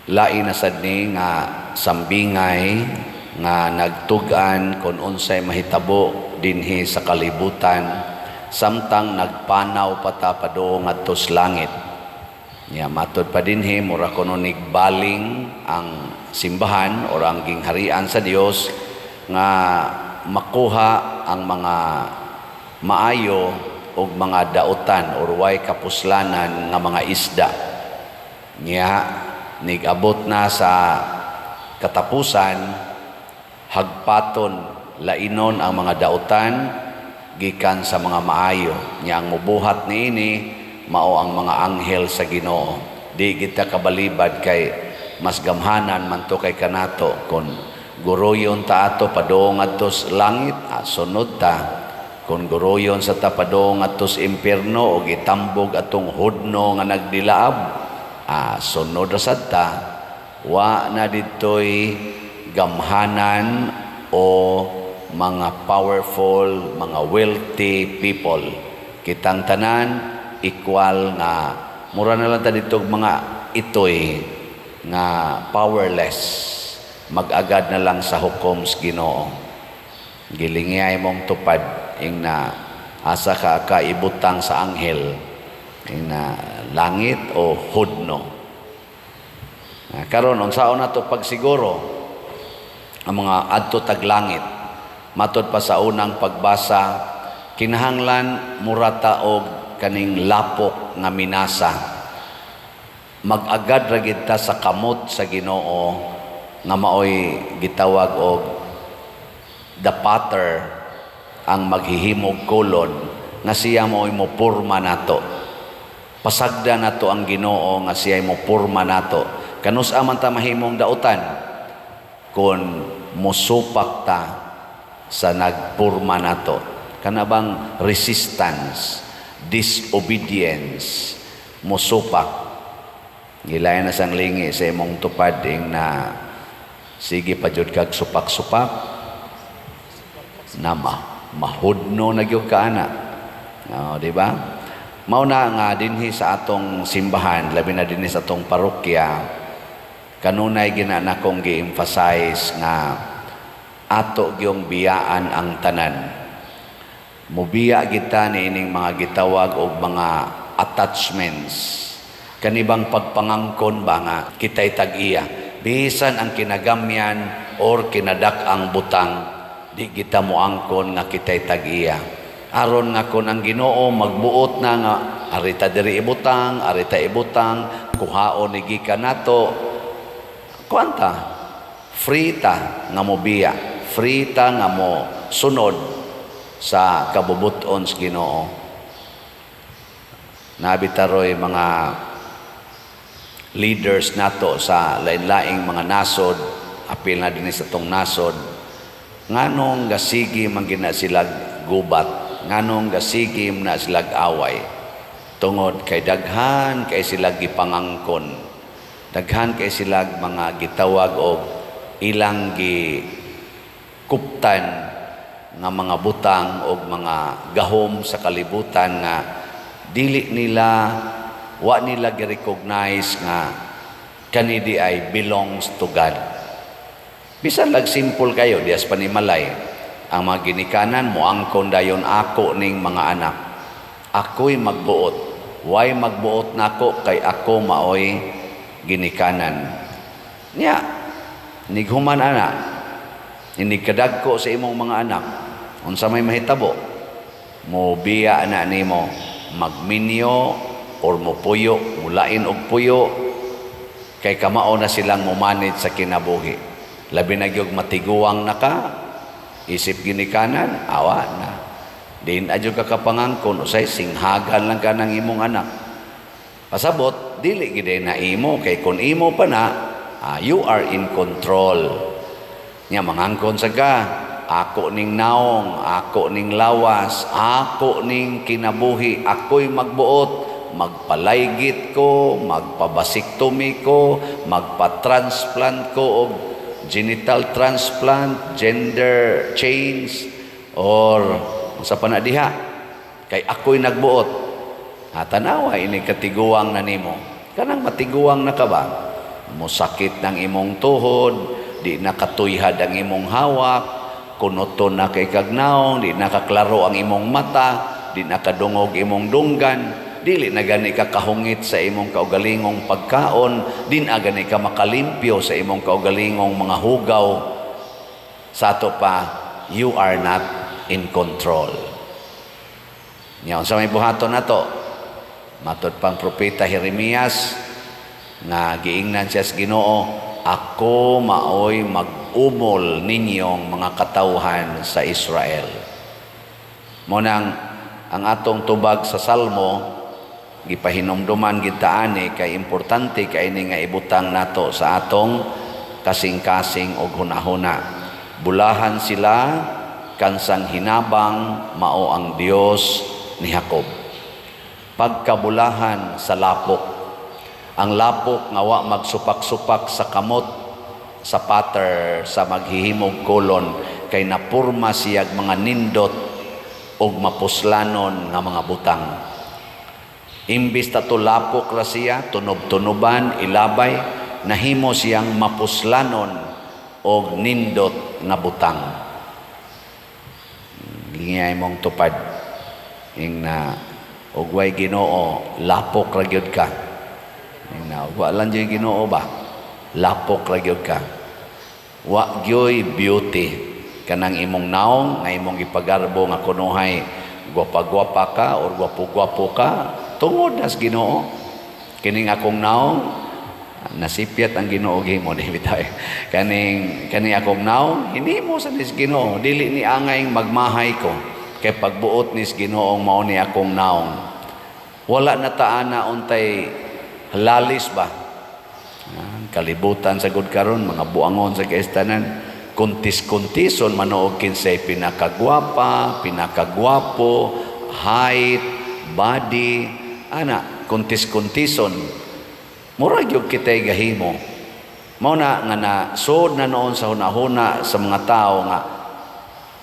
Lain na sad ni nga sambingay nga nagtug-an kung unsay mahitabo dinhi sa kalibutan samtang nagpanaw pa ta padung ngadto sa langit. Nya matod pa dinhi, mura kuno nigbaling ang simbahan or ang gingharian sa Dios nga makuha ang mga maayo ug mga dautan or way kapuslanan nga mga isda. Nya nigabot na sa katapusan, hagpaton, lainon ang mga dautan gikan sa mga maayo. Nya ang mubuhat niini mao ang mga anghel sa Ginoo. Di kita kabalibad kay mas gamhanan man to kay kanato. Kon guruyon ta ato padung ngadto sa langit, sunod ta. Kon guruyon sa ta padung ngadto sa impierno o gitambog atong hudno nga nagdilaab, sunod ra sad ta. Wa na didtoy gamhanan o mga powerful, mga wealthy people. Kitang tanan equal nga mura na lang ta dito mga itoy nga powerless, mag-agad na lang sa hukom sa Ginoo. Gilingiyay mong tupad ing na asa ka kaibutang sa anghel, ing na langit o hudno. Karon, unsaon nato pagsiguro ang mga adto tag langit? Matod pa sa unang pagbasa, kinahanglan murata og kaning lapok nga minasa. Mag-agad ra gid ta sa kamot sa Ginoo nga maoy gitawag og the potter, ang maghihimog kolon nga siya maoy mopurma nato. Pasagda nato ang Ginoo nga siya mopurma nato. Kanus-a man ta mahimong dautan kon musupak ta sa nagpurma nato? Kana bang resistance, disobedience, musupak. Gilayan na sang lingi sa imong tupad ing na sige pa jud kag supak-supak na mahudno na gyud ka ana. Oh, di ba? Mao na nga dinhi sa atong simbahan, labi na dinhi sa atong parokya, kanunay gina nakong gi-emphasize nga ato gyung biyaan ang tanan. Mubiya kita niining mga gitawag og mga attachments. Kanibang pagpangangkon ba nga kita'y tag-iya. Bisan ang kinagamyan or kinadak-ang butang, di kita moangkon nga kita'y tag-iya. Aron nga kon ang Ginoo magbuot na nga arita diri ibutang, arita ibutang, kuhaon ni gikan nato. Kuanta, free ta nga mobiya, free ta nga mo sunod sa kabubuton sa Ginoo. Nabitaroy mga leaders nato sa lain-laing mga nasod, apil na din sa tong nasod, nganong gasigi man gina silag gubat, nganong gasigi na silag away? Tungod kay daghan kay sila gipangangkon, daghan kay silag mga gitawag og ilang gi kuptan nga mga butang og mga gahom sa kalibutan nga dili nila, wa nila gi-recognize nga kani di ay belongs to God. Bisan lag simple kayo dias panimalay, ang mga ginikanan moangkon dayon, "Ako ning mga anak, ako'y magbuot. Way magbuot nako kay ako maoy ginikanan." Nya nighuman ana, inig kadagko sa imong mga anak, unsa may mahitabo? Mo biya na nimo, magminyo or mopuyo, mulain og puyo kay kamao na silang mo-manage sa kinabuhi. Labi na gyud matiguang na ka isip ginikanan, awa na. Din adyo ka kapangangkon, usay singhagan lang ka ng imong anak. Pasabot, dili gid na imo kay kun imo pa na, you are in control. Nya mangangkon sa ka, "Ako ning naong, ako ning lawas, ako ning kinabuhi, ako'y magbuot, magpalaygit ko, magpa-vasectomy ko, magpa-transplant ko og genital transplant, gender change, or sa pa na diha, kay ako'y nagbuot." Ha, tanawa ini katiguang na nimo. Kanang matiguang na ka ba? Mosakit ng imong tuhod, di na katuyhad ang imong hawak, kunuton na kay kag nawong, di na kaklaro ang imong mata, di na kadungog imong dunggan, dili na gani ka kahungit sa imong kaugalingong pagkaon, di na gani ka makalimpyo sa imong kaugalingong mga hugaw. Sa ato pa, you are not in control. Nya unsa may buhaton nato? Matod pang propeta Jeremias nga giingnan siya sa Ginoo, "Ako maoy mag-umol ninyong mga katawhan sa Israel." Mao nang ang atong tubag sa Salmo, gipahinumduman gid ta ani kay importante kay ini nga ibutang nato sa atong kasing-kasing og hunahuna. "Bulahan sila kansang hinabang mao ang Dios ni Jacob." Pagkabulahan sa lapok. Ang lapok nga wa magsupak-supak sa kamot sa potter sa maghihimog kolon kay napurma siyag mga nindot og mapuslanon nga mga butang. Imbis ta to lapok ra siya, tunob-tunoban, ilabay, nahimo siyang mapuslanon og nindot nga butang. Lingay mong tupad. Ing na og way Ginoo, lapok ra gyud ka. Ing na wa lang gyud Ginoo ba? Lapok ra gyud ka. Wa gyoy beauty kanang imong naong nga imong gipagarbo nga kunuhay gwapa-gwapa ka or gwapo-gwapo ka tungod nas Ginoo. Kining akong naong nasipyat ang Ginoo gihimo di bitaw. Kaning kani akong naong hinimo sa nis Ginoo, dili ni angay magmahay ko kay pagbuot nis Ginoo mao ni akong naong. Wala na ta ana untay lalis ba? Kalibutan sa gud karon mga buangon sa kaistanan, kuntis-kuntison manoog kinsay pinakagwapa, pinakagwapo, height, body, ana, kuntis-kuntison. Mura gyud kitay gahimo. Mao na nga na sud na noon sa hunahuna sa mga tao nga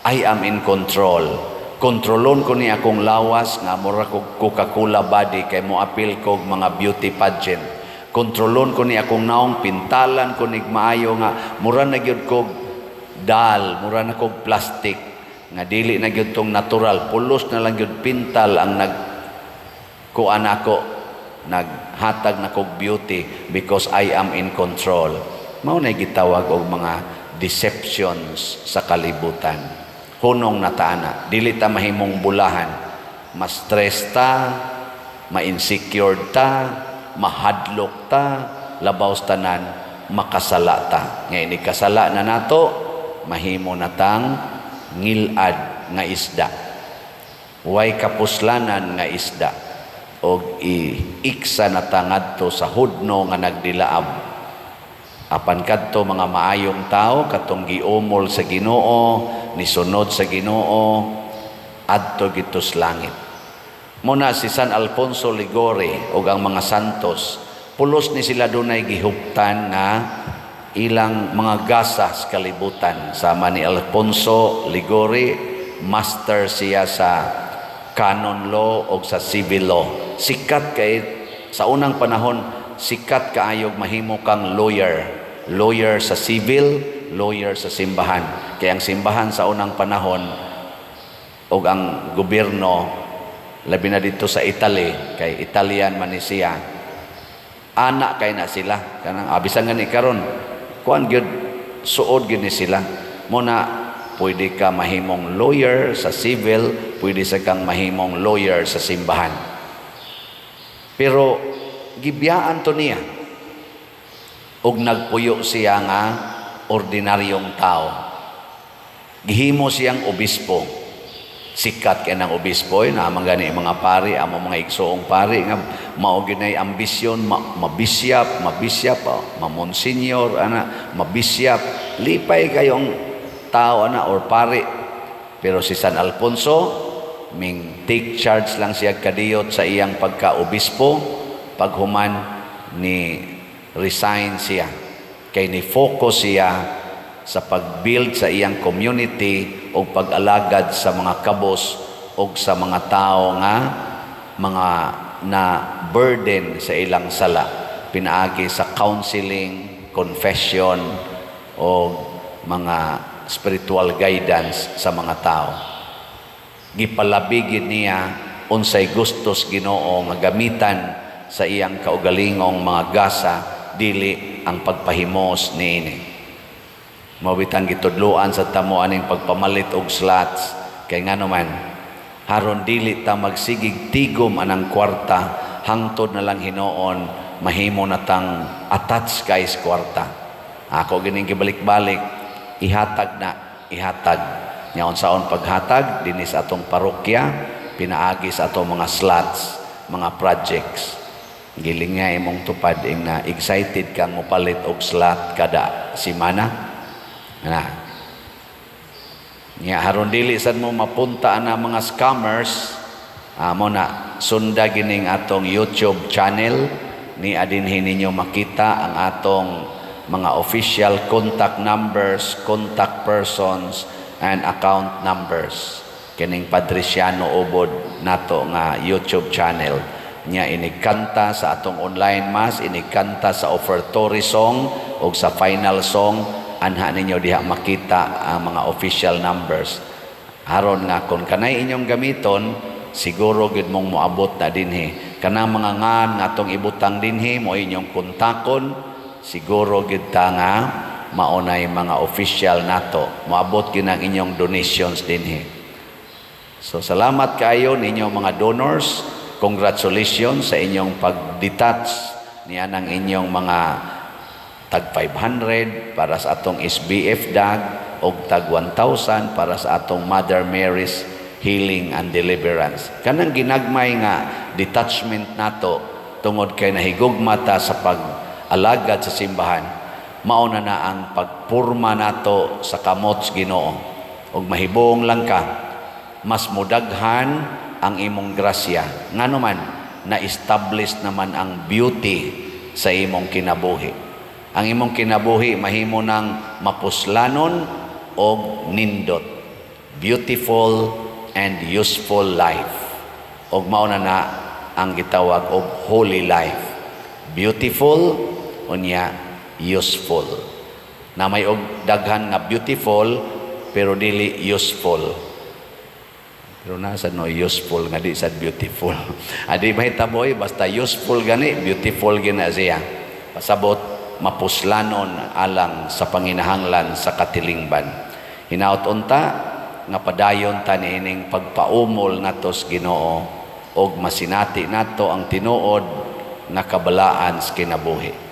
I am in control. Kontrolon ko ni akong lawas nga mura kog Coca-Cola body kay mo apil kog mga beauty pageant. Kontrolon ko ni akong naong, pintalan ko nig maayo nga mura na gyud kog dal, mura na kog plastic nga dili na gyud tong natural, pulos na lang gyud pintal ang nag kuan ako, naghatag na kog beauty because I am in control. Mao na gitawag og mga deceptions sa kalibutan. Hunong na ta ana, dili ta mahimong bulahan. Ma-stress ta, ma-insecure ta, mahadlok ta, labaw sa tanan, makasala ta. Nga ini kasala na nato, mahimo na tang ngilad nga isda. Way kapuslanan nga isda og iiksa na ta ngadto sa hudno nga nagdilaab. Apan kadto mga maayong tao katong giumol sa Ginoo, nisunod sa Ginoo, adto gito sa langit. Muna si San Alfonso Liguori ug ang mga santos, pulos ni sila dunay gihuptan nga ilang mga gasa sa kalibutan. Sama ni Alfonso Liguori, master siya sa canon law o sa civil law. Sikat kay sa unang panahon, sikat kaayog mahimo kang lawyer. Lawyer sa civil, lawyer sa simbahan. Kaya ang simbahan sa unang panahon og ang gobyerno, labi na dito sa Italy, kay Italian man ni siya, ana kay na sila kanang abisan gani karon kuan gyud, suod gyud ni sila. Mo na pwede ka mahimong lawyer sa civil, pwede sa kang mahimong lawyer sa simbahan, pero gibiyaan to niya ug nagpuyo siya nga ordinaryong tao. Gihimo siyang obispo. Sikat kay ng obispo eh, naman gani mga pari, amo mga igsoong pari nga mao gyud nay ambisyon mabisyap, mabisyap, oh, mamonsenyor ana, mabisyap. Lipay kayong tao ana or pari. Pero si San Alfonso ming take charge lang siya kadiyot sa iyang pagka-obispo. Paghuman ni resign siya kay ni focus siya sa pag-build sa iyang community o pag-alagad sa mga kabos o sa mga tao nga mga na burden sa ilang sala. pinaagi sa counseling, confession o mga spiritual guidance sa mga tao. Gipalabi gid niya unsay gustos Ginoo nga gamitan sa iyang kaugalingong mga gasa, dili ang pagpahimos niini. Mao bitang gitudloan sa tamo aning pagpamalit og slots kay ngano man haron dili ta magsigig tigom anang kwarta hangtod na lang hinuon mahimo na tang attach kay sa kwarta. Ako gining gibalik-balik, ihatag na, ihatag. Nya unsaon paghatag dinhi sa atong parokya? Pinaagi sa atong mga slots, mga projects. Giling nga imong tupad ing na excited kang mopalit og slot kada simana na. Nya haron dili sad mo mapunta na mga scammers, amo na sunda gining atong YouTube channel ni adinhi ninyo makita ang atong mga official contact numbers, contact persons and account numbers. Kining Padriciano Ubod nato nga YouTube channel nya, inigkanta sa atong online mass, inigkanta sa offertory song ug sa final song, anha ninyo diha makita ang mga official numbers aron nga kung kanay inyong gamiton, siguro gid mong moabot na dinhi. Kanang mga ngan nga atong ibutang dinhi mo inyong kontakon, siguro gid ta nga maunay mga official nato, moabot gid ang inyong donations dinhi. So salamat kaayo ninyong mga donors. Congratulations sa inyong pag-detach niya ng inyong mga tag 500 para sa atong SBF dag o tag 1,000 para sa atong Mother Mary's Healing and Deliverance. Kanang ginagmay nga detachment nato tungod kay nahigugma ta sa pag-alagad sa simbahan, mao na na ang pagpurma nato sa kamot sa Ginoo. Ug mahibong lang ka, mas mudaghan ang imong grasya. Ngano man, na-establish naman ang beauty sa imong kinabuhi. Ang imong kinabuhi mahimo ng mapuslanon og nindot. Beautiful and useful life. Og mao na na ang gitawag og holy life. Beautiful unya useful. Na may og daghan nga beautiful pero dili useful. Pero nasa no useful nga di sad beautiful? Adi mahitabo, basta useful gani, beautiful gina siya. Pasabot mapuslanon alang sa panginahanglan sa katilingban. Hinaut unta nga padayon ta niining pagpaumol nato sa Ginoo og masinati nato ang tinuod nga kabalaan sa kinabuhi.